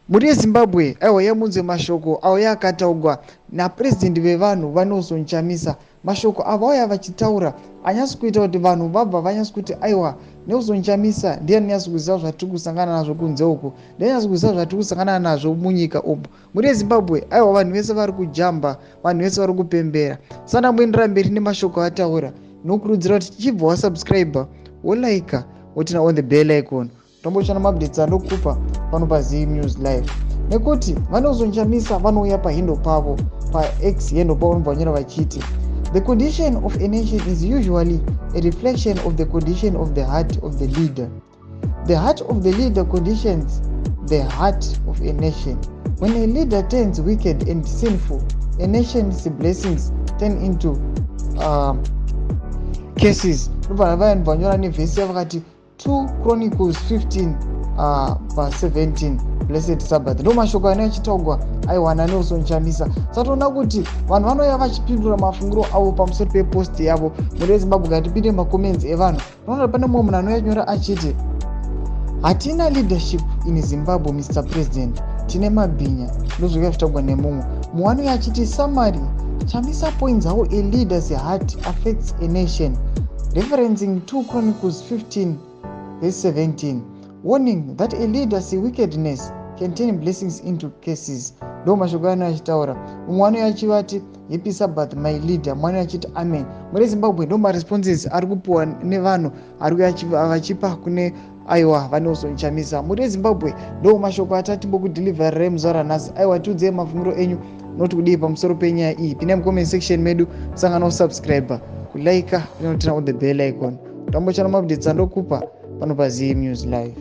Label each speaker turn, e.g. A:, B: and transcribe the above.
A: Mhuri yeZimbabwe, aiwa, yamunzwe mashoko auya akataugwa napurezidendi vevanhu vaNelson Chamisa. Mashoko avauya vachitaura anyatsi kuita kuti vanhu vabva vanyatsi kuti, aiwa, Nelson Chamisa ndiye anonyatsi kuziva zvatiri kusangana nazvo kunze uku, ndiye anonyatsi kuziva zvatiri kusangana nazvo munyika umu. Mhuri yeZimbabwe, aiwa, vanhu vese vari kujamba, vanhu vese vari kupembera. Sana muendera mberi nemashoko ataura, nokurudzira kuti tichibva wasubscribe, wolike, woturn on the bell icon, tombochana maupdates andokupa pano paZim News Live, nekuti vaNelson Chamisa vanouya pahandle pavo paX, handle pavo vanobva vanyora vachiti, "The condition of a nation is usually a reflection of the condition of the heart of the leader. The heart of the leader conditions the heart of a nation. When a leader turns wicked and sinful, a nation's blessings turn into curses." Ndobva vanyora nevhesi yavakati 2 Chronicles 15 pa17. Blessed Sabbath. Ndo mashoko ane achitaugwa, aiwa, naNelson Chamisa. Satoona kuti vanhu vanouya vachipindura mafungiro avo pamusoro pepost yavo. Mhuri yeZimbabwe, ngatipinde macomments evanhu. Unoona pane mumwe munhu anouya nyora achiti, "Hatina leadership in Zimbabwe, Mr President, tine mabhinya." Ndozvouya zvitaugwa nemumwe. Mumwe anouya achiti, "Summary: Chamisa points how a leader's heart affects a nation, referencing 2 Chronicles 15 verse 17, warning that a leader's wickedness can turn blessings into curses." Ndo mashoko ano achitaura. Mumwe anouya achivati, "Happy Sabbath, my leader." Mumwe anouya achiti, "Amen." Mune Zimbabwe, ndo maresponses ari kupiwa nevanhu ari kuya vachipa kune, aiwa, vaNelson Chamisa. Mhuri yeZimbabwe, ndo mashoko atatimbokudhilivharirai muzuva ranhasi. Aiwa, tiudzei mafungiro enyu, noti kudii pamusoro penyaya iyi? Pinai mucomment section medu, sangana kusubscribe, kulike, kunoturn on the bell icon, tambochana maupdates andokupa pano paZim News Live.